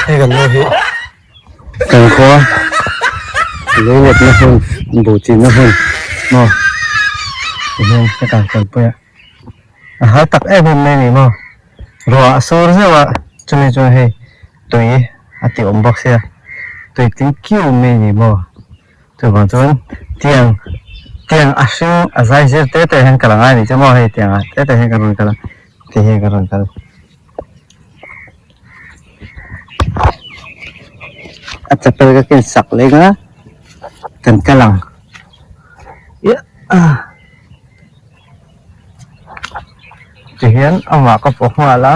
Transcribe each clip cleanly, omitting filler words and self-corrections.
Hei kan nu hi kan khua lei letna hmun buh chinna hmun maw tihian ka kal kalpui a a har tak em em mai a ni maw ruah a sur zeuh a chumi chuan hei tui a ti awm bawk sia tui tling kiu mai a ni maw chuvang chuan tiang tiang a hring a zai zir te te hian kal a ngai a ni chu maw hei tiang ah te te hian ka rawn kal a ti hian ka rawn kal. A chapel ka ken sak leng a kan kal ang tihian amah ka pawh nghal a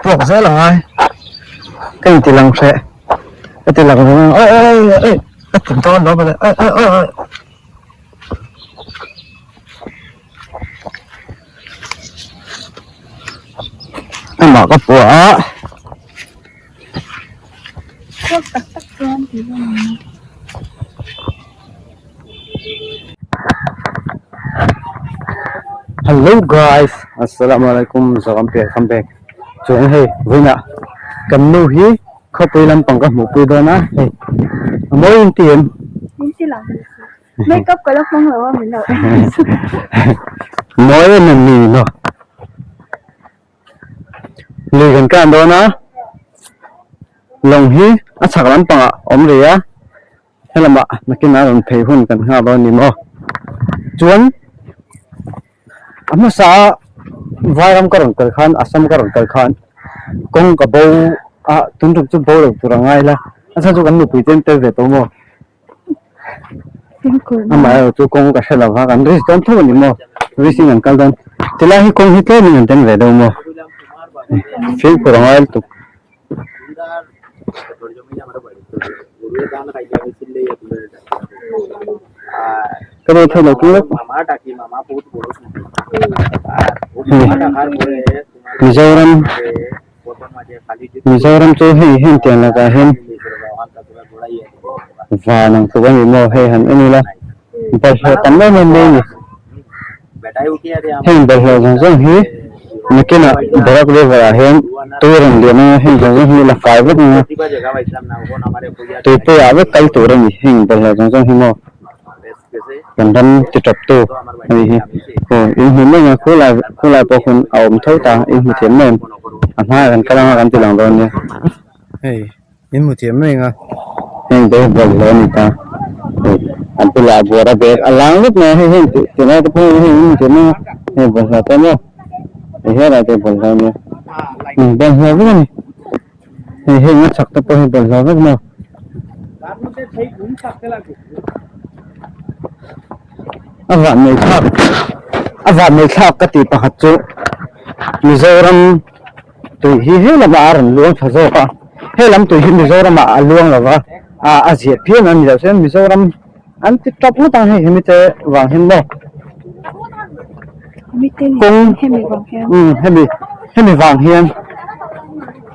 puak zel ang ai ka inti lang hreh ka ti lang reng a awi awi awi ka tum dawn lo mawle awi awi awi. Amah ka pawh a. Hello guys assalamualaikum zawm piah come back chuan hei vawiinah kan nu hi khawpui lampang ka hmuhpui dawn a hei a mawi in ti em. Makeup ka la hmang lo a min lo en chu. Mawi em em ni maw. Lui kan kan dawn a, lawng hi a chhak lampangah a awm rih a, helamah nakinah a rawn phei hun kan nghak dawn ni maw. Chuan a hmasa a vairam ka rawn kal khan Assam ka rawn kal khan kawng ka bo a tun tum chu bo lo tur a ngai la, a chhan chu kan nupui te an tel ve tawh maw. Amaherawh chu kawng ka hre lo va kan risk dawn tho a ni maw risk in kan kal dawn tilai hi kawng hi tlem in an den ve deuh maw fimkhur a ngai lutuk. Ka duh thei lo tluk Mizoram. Mizoram chu hei heng tiang lakah hian van ang tluk a ni maw hei han en ila bawlhhlawh tam em em mai a ni heng bawlhhlawh zawng zawng hi nakinah Barak river ah hian tui rawn lian anga heng zawng zawng hi la fai vek anga tuipui ah vek kal tur a ni heng bawlhhlawh zawng zawng hi maw. Kan ram ti tawp tu a nih hi. Aw in hmu mai ang a khulai khulai pawh hun a awm tho ta in hmu thiam mai ang a hmaah kan kal anga kan ti lang dawn nia. Hei in hmu thiam mai ang a heng te hi bawlhhlawh a ni ta hei an bulah buara bag a lang vek mai a hei heng tih tih lai te pawh hi hei in hmu thiam mai ang a hei bawlhhlawh te maw hei helai te hi bawlhhlawh a nia bawlhhlawh vek a ni. Hei heng a chhak te pawh hi bawlhhlawh vek maw. A van nei thlak a van nei thlak ka tih pakhat chu Mizoram tui hi he lamah a rawn luang thla zawk a he lam tui hi Mizoram ah a luang lo va a a ziah phian a ni lo chuan Mizoram an ti tap ngawt ang hei hemi te vang hian maw kawng umm hemi hemi vang hian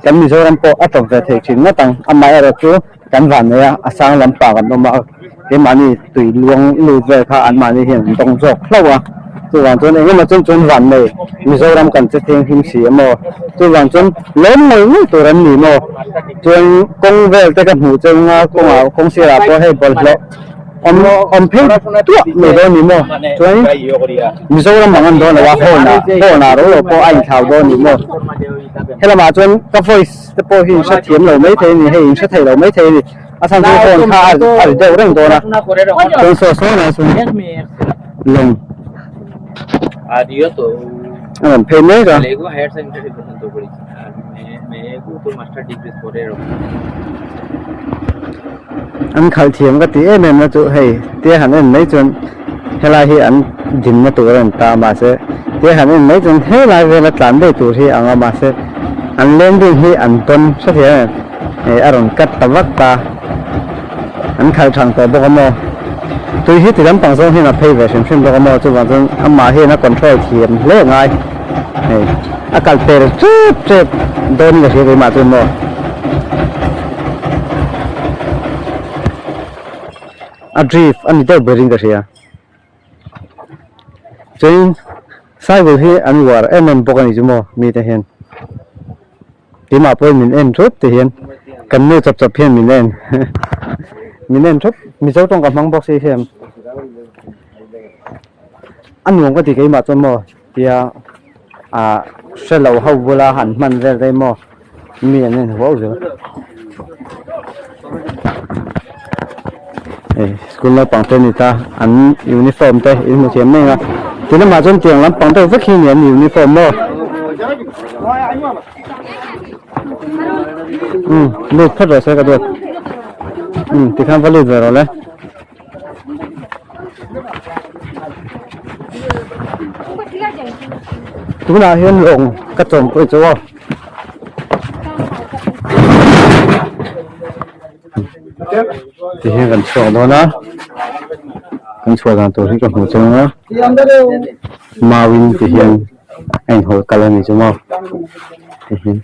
kan Mizoram pawh a tawp ve thei thin ngawt ang amaherawh chu kan van nei a a sang lampang an awm a keimahni tui luang lut vel kha anmahni hian an dawng zawk hlauh a chuvang chuan eng emaw chuan chuan van nei Mizoram kan che thianghlim si emaw chuvang chuan lawm ngawih ngawih tur an ni maw chuan kawng vel te ka hmuh cheu anga kawngah kawng sirah pawh hei bawlhhlawh awm awm phei tuah mai dawn ni maw chuan Mizoram ang an dawn lo a horn ah horn ah ro lo pawh a inthlau dawn ni maw helamah chuan ka voice te pawh hi in hrethiam lo maithei a ni hei in hre thei lo maithei a ni a chhan chu horn kha a ri deuh reng dawn a chuan saw saw lai sawn lawng a rawn phei mek a. An khalh thiam ka tih em em na chu hei tia han en mai chuan helai hi an dinna tur a rawn ta a mahse tia han en mai chuan helai vela tlan daih tur hi ang a mahse an landing hi an tawn hrethiam em hei a rawn cut ta vak ta an khalh thang tawh bawk a maw tui hi ti lampang zawng hian a phei ve hrim hrim bawk a maw chuvang chuan amah hian a control thiam hle ngai hei a kal per tep tep dawn ka hria keimah chuan maw. A drift a ni deuh berin ka hria chuanin cycle hi an uar em em bawk a ni chu maw mite hian. Keimah pawhin min en thup ti hian kan nu chawp chawp hian min en min en thup Mizo tawng ka hmang bawk si hian a nuam ka ti keimah chuan maw tia ah hre lo ho bula han hman vel te maw mi an en huau zel hei school naupang te a ni ta an uniform te in hmu thiam mai a ti lamah chuan tiang lampang deuh vek hi a ni an uniform maw. Um lut phawt rawh se ka duat um tikhan va lut ve rawh le. Tunah hian lawng ka chawm pawh chu aw. Ti hian kan chhuak dawn a kan chhuah dan tur hi ka hmuh chiang a mauin ti hian a inhawlh kal a ni chu maw ti hian.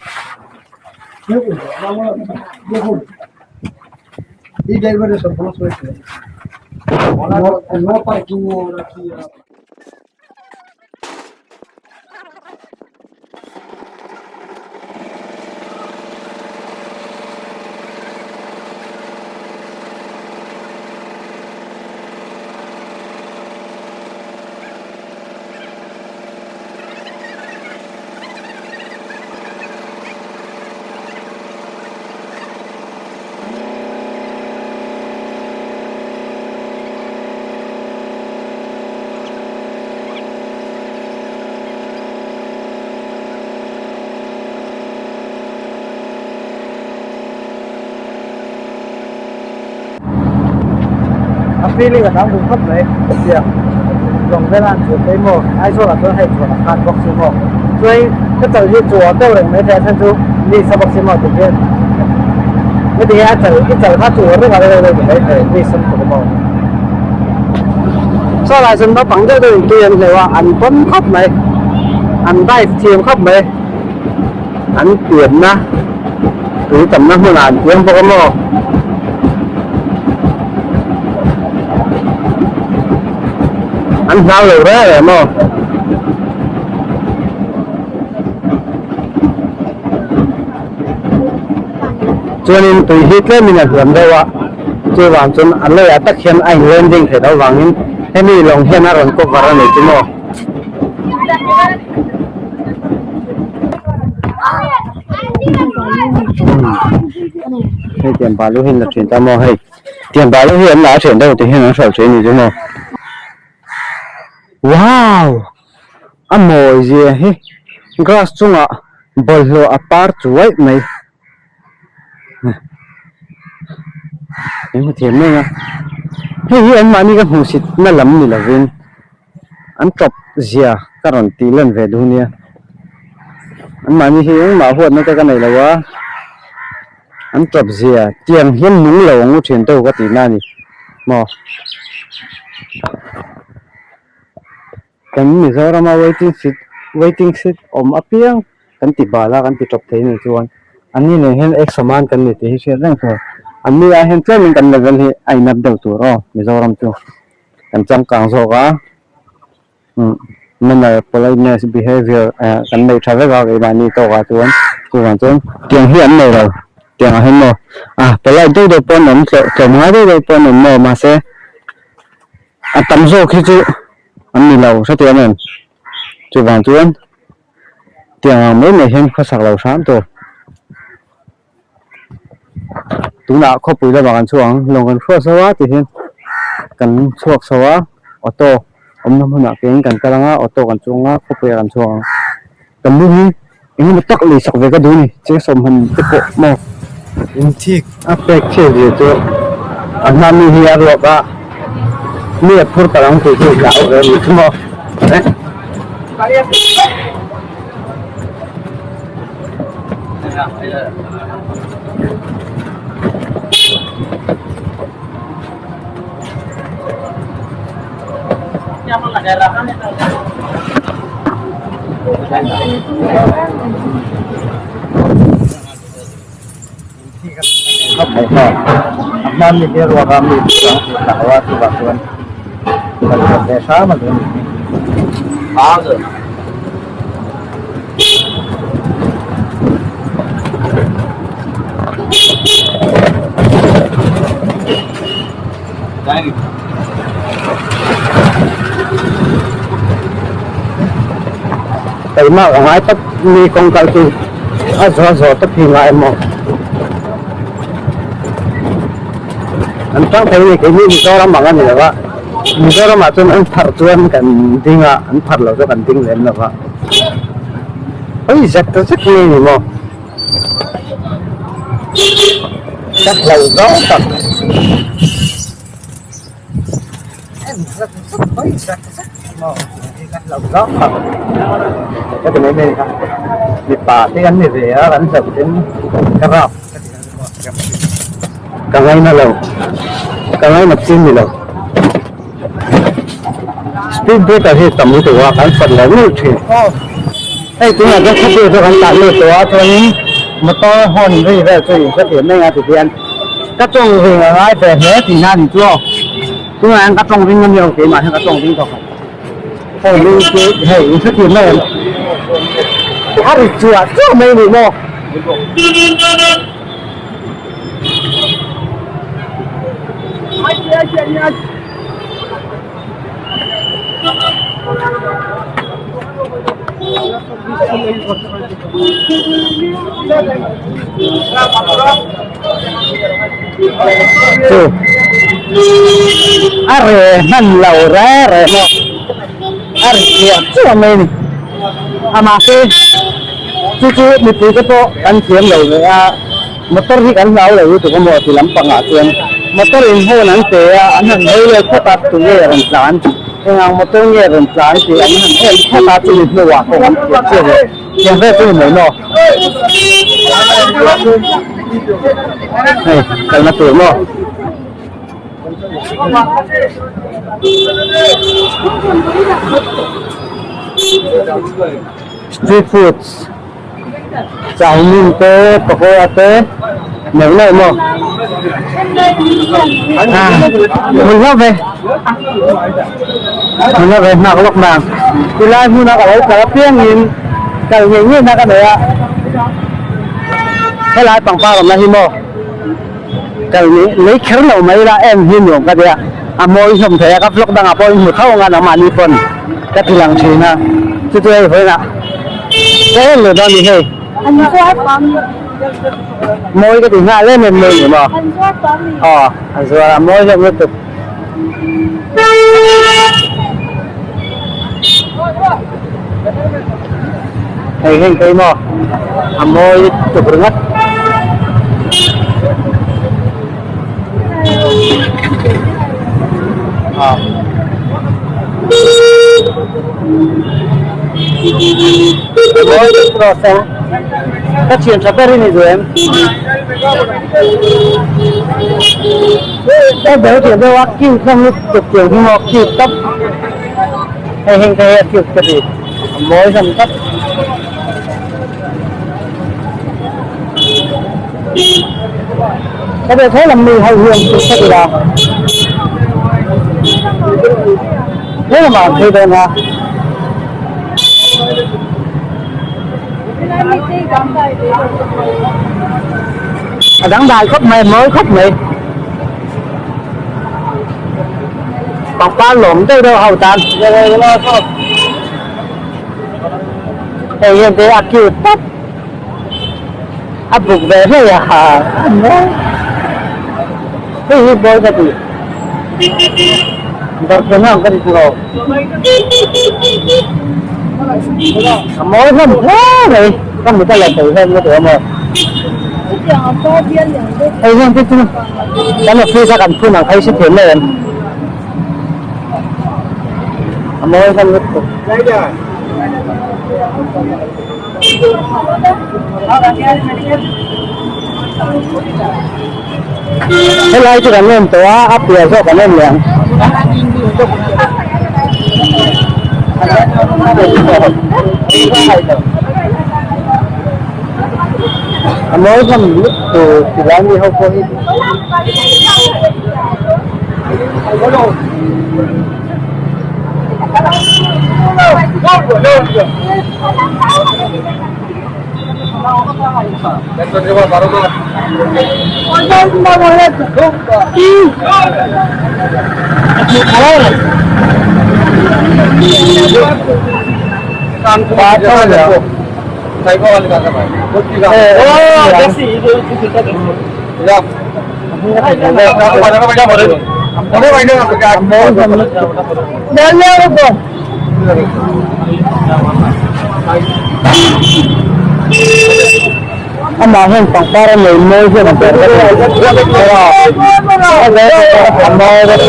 A feeling a dang duh khawp mai tiang lawng vel a an chuan phei maw Aizawl ah chuan hei chuan a khan bawk si maw chuan ka chal hi chu a deuh reng mai thei a chhan chu mi sa bawk si maw ti hian heti hian a chal i chal kha chu a reng a reng reng mai thei mi sam tuk maw saw lai chuan naupang deuh deuh in tui an hleuh a an pawm khawp mai an dive thiam khawp mai an pianna tui tamna hmunah an piang bawk a maw. An hlau lo reng reng maw? Chuanin tui hi tlemin a hliam deuh a, chuvang chuan a leiah tak hian a in landing theih loh vangin hemi lawng hian a rawn cover a ni chu maw? Hei tiang balu hi an la thin ta maw hei. Tiang balu hi an la a thian deuh tih hian an hralh thin a ni chu maw. Wow! A mawi zia hi grass chungah bawlhhlawh a par chuaih mai. Eng hmu thiam mai a. Hei hi anmahni ka hmuhsit na lam ni lovin an tawp zia ka rawn tih lan ve duh nia. Anmahni hi engmah huatna te ka nei lo a. An tawp zia tiang hian nung lo ang u thian deuh ka tihna a ni maw. Kan Mizorama waiting seat waiting seat awm apiang kan ti bal a kan ti tawp thei a nih chuan an ni nen hian ek saman kan ni tih hi hriat reng tur an ni ah hian tlemin kan level hi a in up deuh tur aw Mizoram chu kan changkang zawk a umm manner politeness behaviour eh kan nei tha vek a keimahni tawkah chuan chuvang chuan tiang hi an nei lo tiang ah hian maw ah polite deuh deuh pawh an awm tlawh tlawm ngai deuh deuh pawh an awm maw mahse a tam zawk hi chu an ni lo hre tih em chuvang chuan tiang ang mai mai hian khawsak lo hram tur tunah khawpui lamah kan chhuak ang lawng kan hruat zo a ti hian kan chhuak chho a auto awmna hmunah kein kan kal ang a auto kan chuang a khawpuiah kan chhuak ang kan lu hi eng emaw tak lei sak ve ka duh a ni cheng sawmhman te pawh maw inthik a pek chhiat zia chu a hma mi hi a ruak a mi a phur palh ang tih hi hlau ve a ni chu maw eh. Keimah ka ngai tawp mi kawng kal chu a zawh zawh tawp hi ngai maw an tang thei a ni keini Mizoram ang a ni lo a Mizoram ah chuan an pharh chuan kan ding a an pharh loh chuan kan ding lem lo va hawi zet zet mai a ni maw. Ka hlauh zawng tak en zat zat mai zat zat maw hi ka hlauh zawng tak ka ti mai mai a mipa te kan ni ve a kan hlauh ten ka rap ka ti ka ngaina lo ka ngaina chin ni lo speed breaker hi tam lutuk a kan fat lo ngei thin hei tunah chuan khawpui chu kan tah lut tawh a chuanin motor horn ri vel chu in hrethiam mai ang a tihian ka tawng ring a ngai ve hle tihna a ni chu aw tunah hian ka tawng ring a ni lo keimah hian ka tawng ring tawh khat horn ring chu hei in hrethiam mai ang a ri chuah chuah mai a ni maw. Chu a re hman lo re re maw a ri chuah chuah mai a ni a mahse chu chu mipui te pawh kan thiam lo ve a. Motor hi kan hlau lo lutuk a maw ti lampangah chuan motor in hawn an pe a, an han hawi leh phawt a, tunge rawn tlan, eng ang motor nge rawn tlan tih an han en phawt a, chumi hnuah pawh an thiam chiah ve, thiam ve chu ni mai maw? Hei kalna tur maw? Street foods. Chowmein te pakora te neuh neuh maw a hmun hlauh ve hmun hlauh ve hnak lawk nang tilai hmuna ka lo kal apiangin kal ngei ngei na ka nei a helai pangpar awmna hi maw kal ngei lei kher lo mai ila em hi nuam ka tia a mawi hlawm thei a ka vlog dangah pawh in hmu tho ang a nangmahni pawn ka ti lang thin a chu chu hei vawiinah ka en leh dawn a ni hei mawi ka ti nghal em em mai a ni maw aw an zuar a mawi hlawm lutuk. Hei heng phei maw a mawi lutuk ringawt. Mawi lutuk rawh se ka thian tha ber i ni duh em? Ka ber tih deuh a cute hlawm lutuk tiang hi maw cute tawp. Hei heng te hi a cute ka ti a mawi hlawm tlat. Ka duh tho lam mi ho hian cute ka ti la. He lamah an phei dawn a. A dangdai khawp mai a mawi khawp mai. Pangpar lawm deuh deuh ho tan hei hian te a cute tawp a buk ve hle a ha a mawi hei hi mawi ka ti darkhleng ang ka ti tawh lo a mawi hlawm hle mai ka mit a la thei hlawm lutuk a maw. Hei hian te chu kan office a kan phun ang kha hi hrethiam mai em? A mawi hlawm lutuk. Helai chu kan en tawh a, a piah zawk kan en leh ang. A mawi hlawm lutuk ti lai mi ho pawh hi. Amah hian pangpar a nei mawi hian a ber vek a ni a mawi vek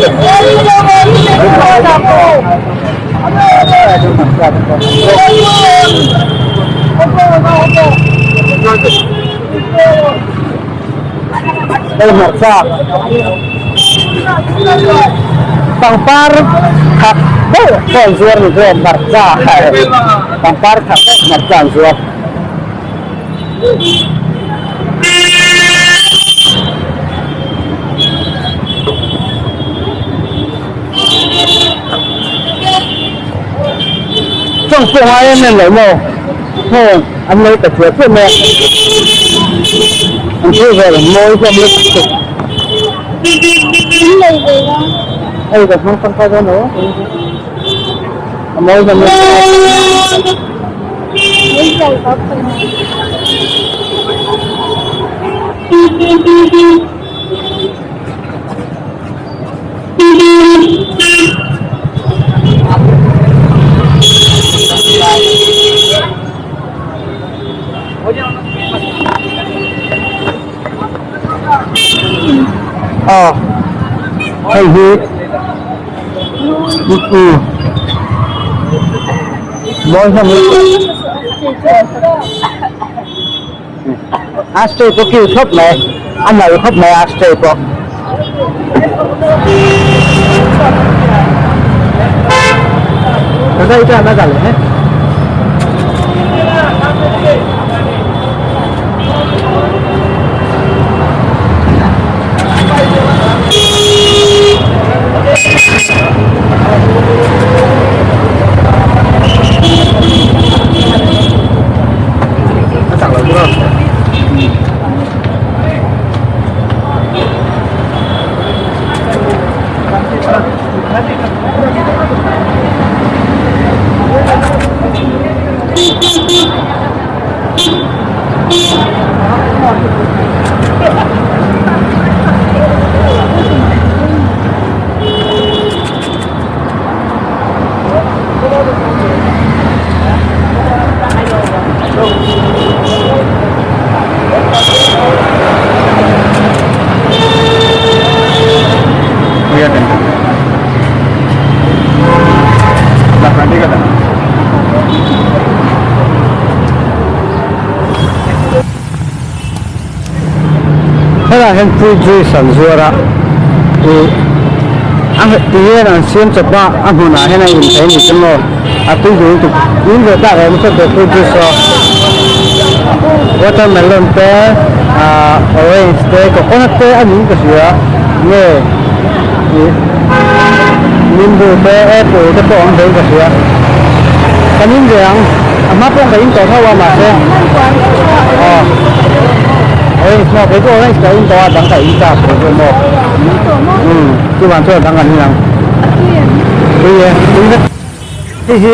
Hei hmarcha pangpar thak deuh pawh an zuar ni chu hmarcha pangpar thak deuh hmarcha an zuar. Chawng pawh ngai em em lo maw heng an lo ta chuah chuah mai a an thil vel an mawi hlawm lutuk hei ka hmang tangkai dawn lo a mawi hlawm lutuk. Aw hei hi mawi hlawm lutuk Astray pawh cute khawp mai a nalh khawp mai Astray pawh. Helaiah hian fruit juice an zuar a ih a ti hian an siam chawp a a hmunah hian a in thei a ni chu maw a tui duh lutuk in ve tak em chuan fruit juice saw watermelon te ah orange te coconut te a niin ka hria nge ih nimbu te apple te pawh awm vein ka hria kan in ve ang a hma pawh ka in tawh tho a mahse aw orange maw kei chu orange ka in tawh a dang ka in chak kei chu maw umm chuvang chuan a dang kan in ang tui e tui vek hei hi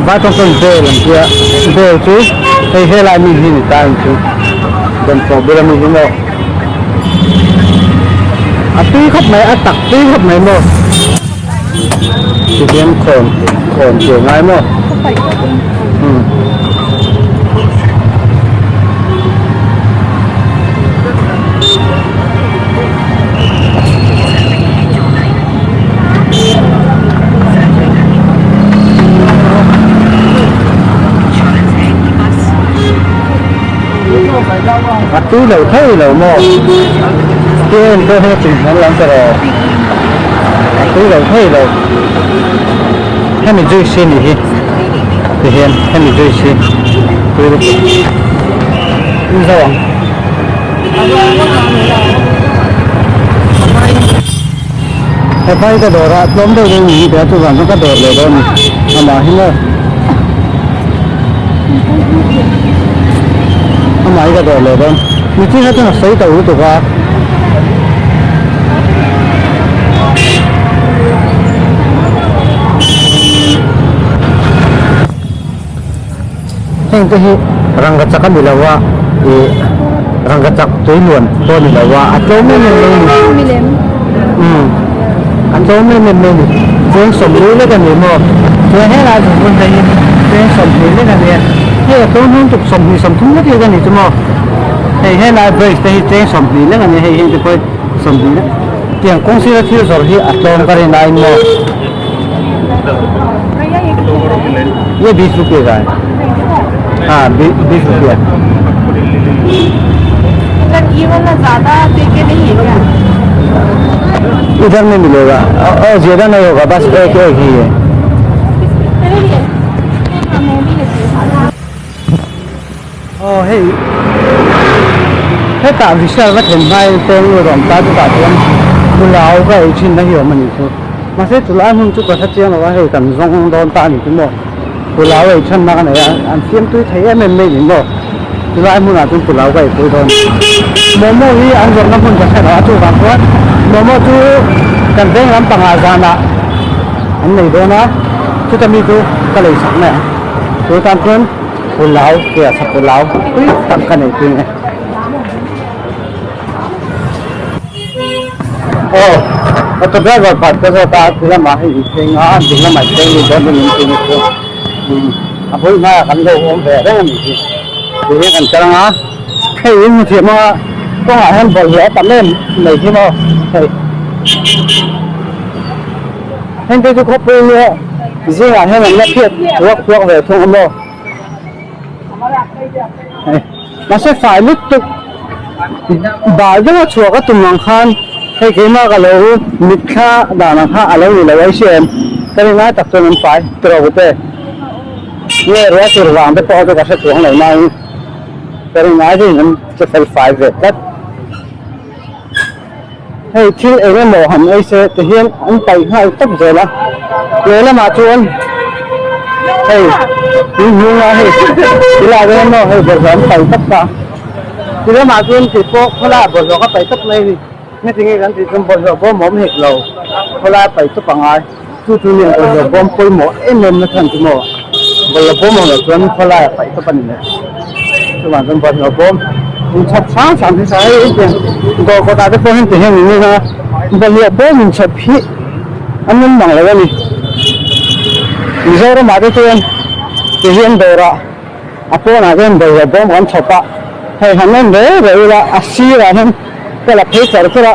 vai tawng chuan bel an tia bel chu hei helai mi hi ni ta ang chu dawnfawh bula mi hi maw a tui khawp mai a tak tui khawp mai maw tihian khawn khawn tur ngai maw umm. A tui lo thei lo maw? Tui em pawh hi a chim hnam lam ta rawh. A tui lo thei lo. Hemi juice hi ni hi. Ti hian hemi juice hi tui lutuk. In zo ang. He pai ka dawr a tlawm deuh deuh niin ka hria chuvang chuan ka dawr leh dawn a ni amah hi maw. Keimah hi ka dawr leh dawn. Mitin kha chuan a sawi tawh lutuk a. Heng te hi rangka chak a ni lo a, ih rangka chak tui luan pawh a ni lo a, a tlawm em em mai a ni. Umm a tlawm em em mai a ni. Cheng sawmli lek a ni maw? Chuan helai zungbun te hi cheng sawmhnih lek a ni a, hei a tlawm hlum tuk sawmhnih sawmthum lek lek a ni chu maw? Hei helai brace te hi cheng sawmhnih lek a ni a, hei heng te pawh hi sawmhnih lek tiang kawng sira thil zawrh hi a tlawm ka rin aiin maw? Ye 20 rupiah ka hai ha 20 rupiah इधर नहीं मिलेगा और ज्यादा नहीं होगा बस एक एक ही है Aw hei hetah Vishal va thlen hmain Penglu rawng ta chutah chuan Pulau ka ei thin na hi awm a nih chu mahse chulai hmun chu ka hre chiang lo a hei kan zawng dawn ta a ni chu maw Pulau ei than na ka nei a an siam tui thei em em mai a ni maw chulai hmunah chuan Pulau ka ei pui dawn Momo hi an zawrhna hmun ka hre lo a chuvang chuan Momo chu kan veng lampangah zanah an nei dawn a chuta mi chu ka lei sak mai ang chu tan chuan. Pulau tia sa pulau tui tak ka nei thin e. Aw auto driver pakhat ka zawt a ti lamah hei in thleng a ding lamah in thleng lut dawn in ti chu a bul hnaiah kan lo awm ve reng a nih hi ti hian kan kal ang a hei in hmu thiam anga kawngah hian bawlhhlawh a tam em mai hi maw hei heng te chu khawpui nia zingah hian an la phiat thuak thuak ve thung a maw. Mahse fai lutuk bal deuh a chhuah ka tum ang khan hei keimah ka lo mitthla dan ang kha a lo ni lo ai si em ka rin lai tak chuan an fai tiraw bute nge ruah tur vang te pawh chu ka hre chuang lo nain ka rin lai chu an che fel fai ve tlat hei thil eng emaw han ei se ti hian an paih nghal tawp zel a lehlamah chuan hei tui hnunga hei tilai dawn emaw hei bawlhhlawh an paih tawp ta ti lamah chuan tih pawh khawlaiah bawlhhlawh ka paih tawp mai a ni heti nge kan tih chuan bawlhhlawh bawm a awm hek lo khawlaia paih tawp a ngai chu chu nia bawlhhlawh bawm pawimawh em em na chhan chu maw bawlhhlawh bawm awm loh chuan khawlaia paih tawp a ni leh chuvang chuan bawlhhlawh bawm inchhawp hrang hrang hi sa hei hetiang dawr kawtah te pawh hian ti hian in en a bawlhhlawh bawm inchhawp hi an awm mang lo a ni Mizoramah te chuan ti hian dawrah a pawnah te hian bawlhhlawh bawm kan chhawp a hei han en reu reu ila a sirah hian ka la phei char char a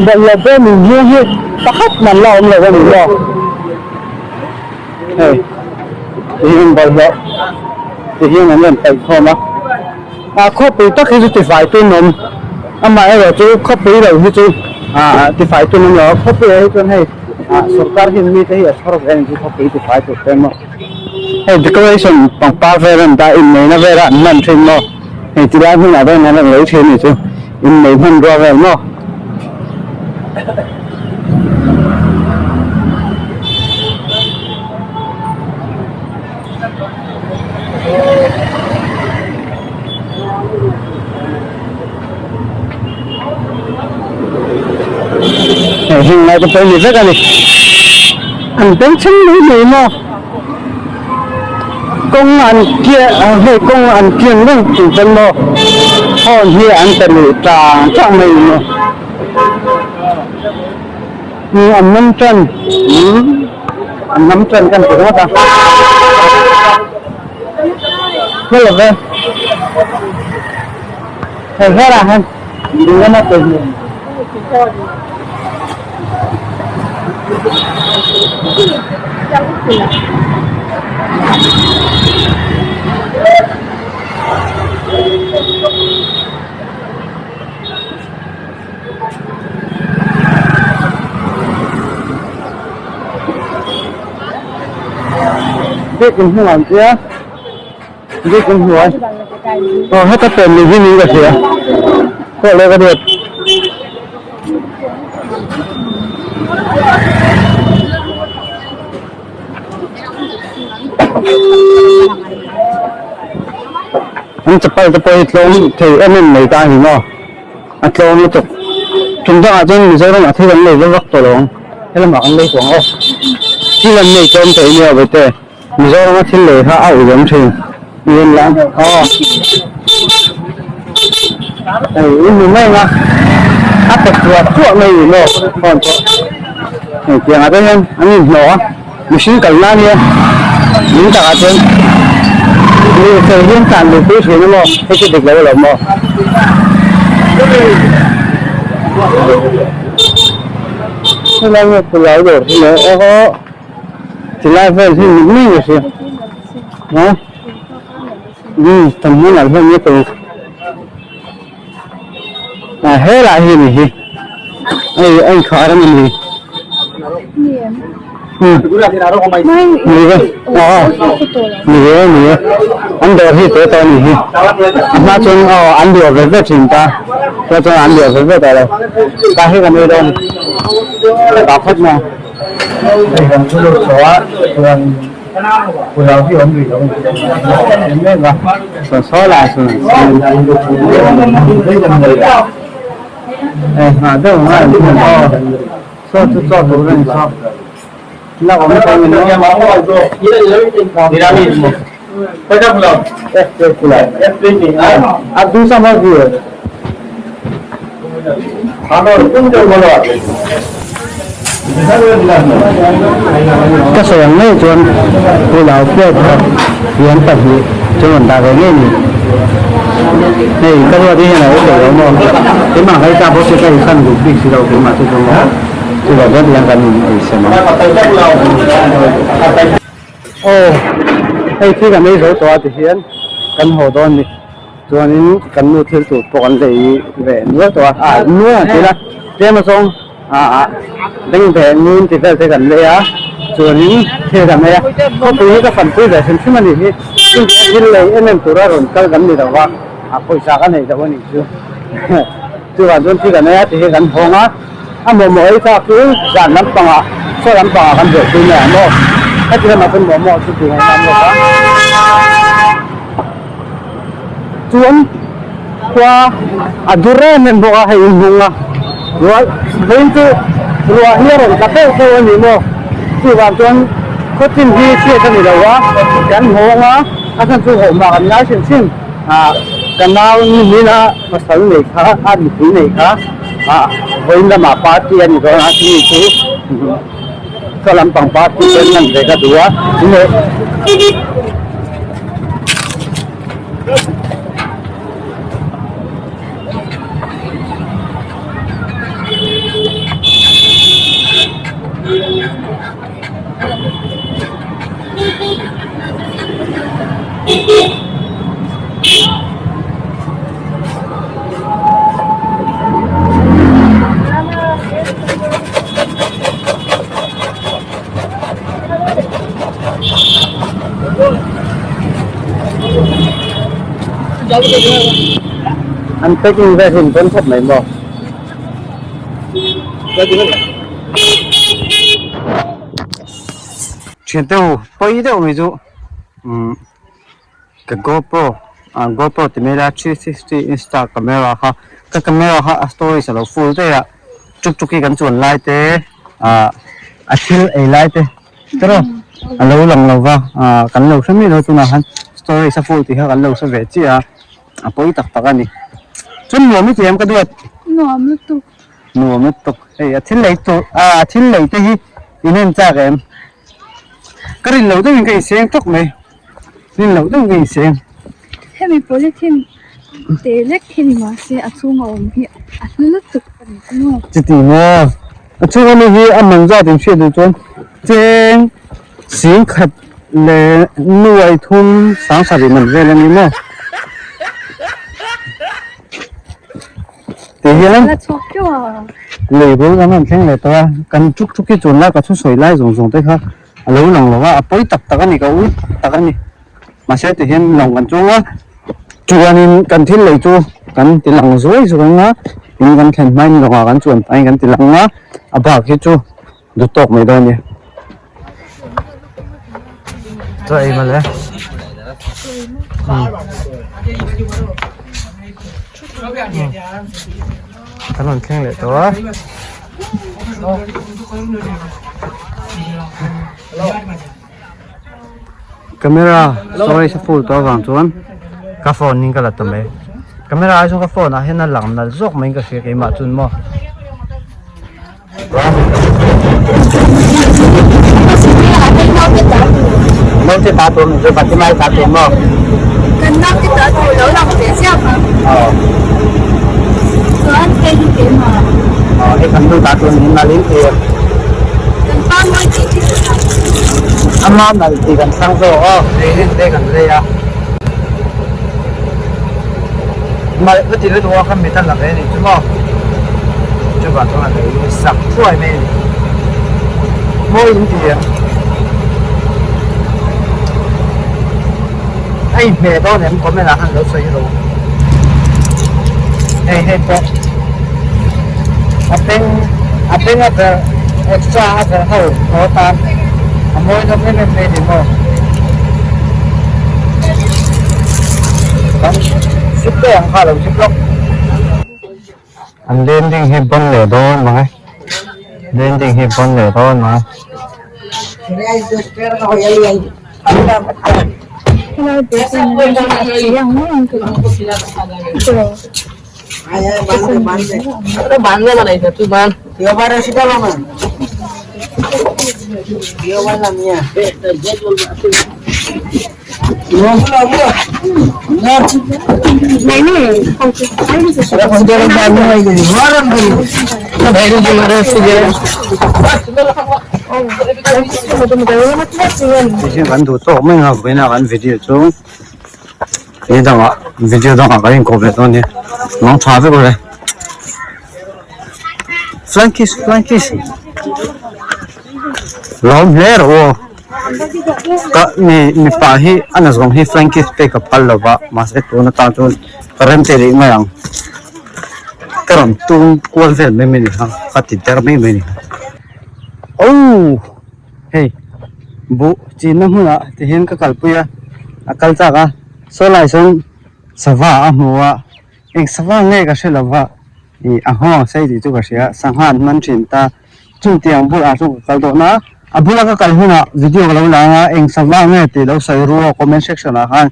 bawlhhlawh bawm inhung hi pakhat man la awm lo a ni maw. Hei ti hian bawlhhlawh ti hian an rawn paih khawm a ah khawpui tak hi chu tifai tun awm amaherawh chu khawpui lo hi chu ah tifai tun awm lo a khawpui ah hi chuan hei ah sorkar hian mite hi a chhawr ve a ni chu khawpui tifai tur te maw hei decoration pangpar vel an dah inneihna vel a an hman thin maw hei ti lai hmunah te hian an rawn lei thin a ni chu inneih hmanrua vel maw. Hei heng lai te pawh a ni vek a ni an bengchheng mai mai maw kawng an kian hei kawng an kian reng chung chuan maw horn hi an pe lui tang tang mai a ni maw. An nam tan an nam tan kan ti ringawt a hre lo ve hei herah hian ding lama pe hmel. Bik in hnung ah an tia bik in hnuai aw heta pen ni hi niin ka hria pawh leh ka ruat an An chapal te pawh hi tlawm thei em em mai ta a ni maw? A tlawm lutuk. Tum dangah chuan Mizoram ah thil an lei vak vak tawh lo ang. Helamah kan lei tawh ang aw. Thil an nei tlawm thei nia Vaite. Mizoram a thil lei kha a ui awm thin. I en la aw. Hei i hmu mai ang a. A pe thuah thuah mai ni maw phone pawh. Hei tiang ah te hian an inhnawh a. Mihring kal nan hian min takah chuan lirthei hian tlan luh pui thin a maw hei chu dik lo alawm maw. Helai nge pulai dawr hi le aw aw tilai vel hi mit mai a hria a umm tam hmunah hian nge tur a helai hi ni hi hei a inkhar a ni ni ni ve aw ni ve ni e an dawr hi te tawh a ni hi a hma chuan aw an luah ve ve thin ta chuan chuan an luah ve ve tawh lo ta hi ka nui dawn ta phawt mai ang. Hei kan thu lut tawh a chuan pulao hi awm rih lo a ni em a saw saw lah chuan hei nghah deuh ang a an hmun aw saw chu chaw tur a ni saw lak awm tawh a ni Ka sawi ang ngei chuan pulao plate kha lian pahnih chu rawn dah ve ngei ni. Hei ka ruat hi hian a awm tawh lo maw? Keimah ka i kap bawk se ka insan duh bik si lo keimah chu chu maw? Chuvang chuan tihian kan in eisem ang. Aw hei thil kan ei zo tawh a tihian kan haw dawn ni chuanin kan nu thil tur pawh kan lei ve nual tawh a ah nual ang tih ila tlem azawng ah ah beng ve ngun tih vel te kan lei a chuanin thil kan ei a khawpui hi ka fanpui ve hrim hrim a nih hi thil lei em em tura rawn kal kan ni lo va a pawisa ka nei lo a nih chu chuvang chuan thil kan ei a tihian kan hawng a. A mawhmawh ei thlak chu zan lampangah saw lampangah kan buaipui mai ang maw? Heti lamah chuan mawhmawh chu tih ngaihna awm lo va. Chuan khua a dur em em bawk a hei inhnung a ruah vawiin chu ruah hi a rawn tla feuh feuh a ni maw? Chuvang chuan khawchin hi chhiat a ni lo a, kan hawng a, a chhan chu hawhmah kan ngai hrim hrim. Ah ka nau nimin a pasal nei kha a nupui nei kha ah vawiin lamah party a ni dawn a chumi chu chaw lampang party te an hman ve ka duh a chumi An packing vel hi an dawn khawp mai maw? Thian te u pawi deuh mai chu umm ka GoPro ah GoPro ti mai ila 360 insta camera kha ka camera kha a storage alo full daih a tuk tuk hi kan chuan lai te ah a thil ei lai te tiraw alo lang lo va ah kan lo hre miah lo tunah khan storage a full tih kha kan lo hre ve chiah a a pawi tak tak a ni chuan nuam i ti em ka duat nuam lutuk. Nuam lutuk hei a thil lei tur ah a thil lei te hi in en chak em ka rin loh deuhin ka inseng tawk mai rin loh deuhin ka inseng. Hemi polythene te lek hi ni mahse a chhunga awm hi a hlu lutuk a ni maw. Chuti maw a chhunga mi hi a man zat in hriat duh chuan cheng singkhat leh nuai thum sangsarih man vel a ni maw. Ti hian lei bul kan rawn thleng leh tawh a, kan tuk tuk hi chuan lai ka thusawi lai zawng zawng te kha a lo lang lo a, a pawi tak tak a ni ka ui tak tak a ni. Mahse ti hian lawng kan chuang a, chuanin kan thil lei chu kan ti lang zuai zuai ang a, in kan thlen hmain lawngah kan chuan pahin kan ti lang a, a bak hi chu duh tawk mai dawn a ni. Chaw ei mawle. Kan rawn thleng leh tawh a. Camera storage a full tawh avang chuan ka phone in ka la ta mai. Camera ai chuan ka phone ah hian a lang nalh zawk mai in ka hria keimah chuan maw. Naute ta tur ni chu Fatima i ta tur maw? Kan naute ta tur lo lang ve chiah ang. Aw. Chuan hei hi keimah. Aw hei kan nu ta tur niin nalh in ti. Kan pa mawi tih hi ka thlang. Ama nalh tih kan thlang zawk aw. Lei rin te kan lei a. Malh ka ti lutuk a ka mit a la ve a nih chu maw. Chuvang chuan a lei sak thuai mai a ni. Mawi in ti em? A inhmeh dawn em comment ah khan lo sawi rawh. Hei hei pawh a beng a beng a verh extra a verh ho haw tan a mawi nawm em em mai a ni maw. Kan zip daih ang kha a lo zip lawk. An landing hi bawn leh dawn mang e landing hi bawn leh dawn mang e. Helai bul hian a chei ang mai ang ka ti. Tihian kan duh tawk mai ang a vawiin a kan video chu. Ni dangah video dangah kan inkawp leh dawn nia mang tha vek awle flying kiss flying kiss lawm hle rawh aw ka mi mipa hi a na zawng hi flying kiss pek a phal lova mahse tun atan chuan ka rem te rih mai ang ka rawn tum kual vel mai mai a ni kha ka ti der mai mai a ni oh. Hei buh chinna hmunah ti hian ka kalpui a, a kal chak a, saw lai sawn sava a hmu a, eng sava nge ka hre lova ih a nghawng sei tih chu ka hria, sangha an hman thin ta, chung tiang bulah chuan ka kal dawn a, a bula ka kal hunah video ka lo la ang a, eng sava nge tih lo sawi ru a comment section ah khan,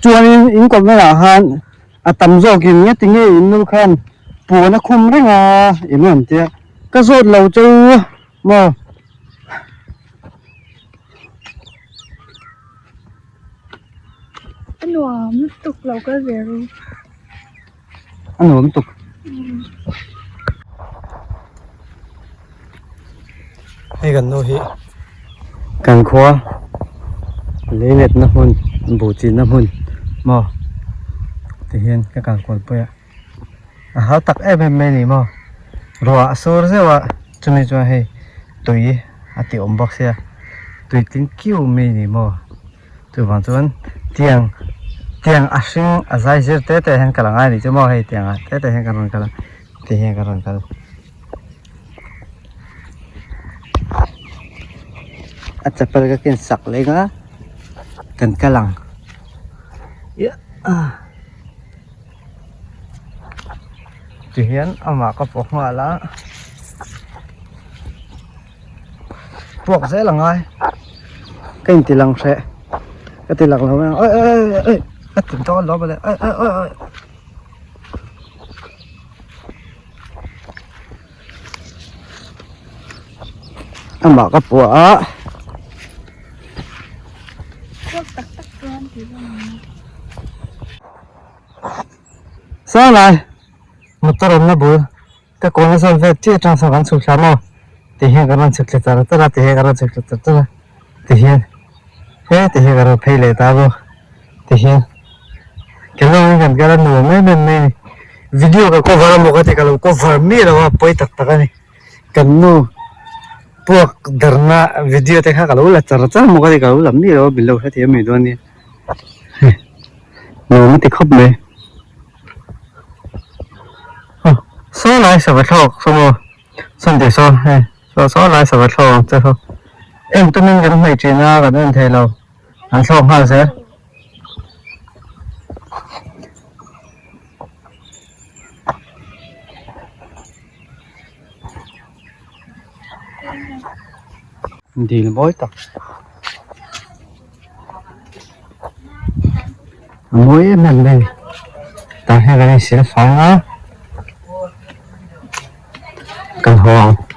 chuanin in comment ah khan a tam zawkin nge tinge in nu khan puan a khum reng a in rawn tia, ka zawt lo chu. Maw? A nuam lutuk lo kal ve ru. A nuam lutuk. Hei kan nu hi kan khua lei letna hmun buh chinna hmun maw tihian ka kal kual pui a. A hau tak em em mai a ni maw ruah a sur zeuh a chumi chuan hei tui a ti awm bawk sia tui tling kiu mai a ni maw chuvang chuan tiang tiang a hring a zai zir te te hian kal a ngai a nih chu maw hei tiang ah te te hian kan rawn kal a ti hian kan rawn kal a chapal ka ken sak leng a kan kal ang ah. Tihian amah ka pawh nghal a puak zel a ngai ka inti lang hreh ka ti lang lo mai ang awi awi awi awi ka ti dawn lo mawle awi awi awi awi amah ka puah a. Sanglai motor awmna bul ka kawn a zawn vel chiah atang sawn kan chhuk thla maw ti hian kan rawn chhuk thla char char a ti hian kan rawn chhuk thla char char a ti hian he ti hian kan rawn phei leh ta bawk ti hian keimah kan kal a nuam em em mai a ni video ka cover a maw ka ti ka lo cover miah lo a pawi tak tak a ni kan nu puak darna video te kha ka lo la char char maw ka ti ka lo la miah lo a min lo hrethiam mai dawn nia. Nuam a ti khawp mai aw saw lai sava thlawk saw maw sawn tih saw hei saw saw lai sava thlawk ang che saw en tumin kan hnaih thin a kan en thei lo an thlawk nghal zel. Dil mawi tak a mawi em em mai a ni tah hian kan insil fai a kan haw ang.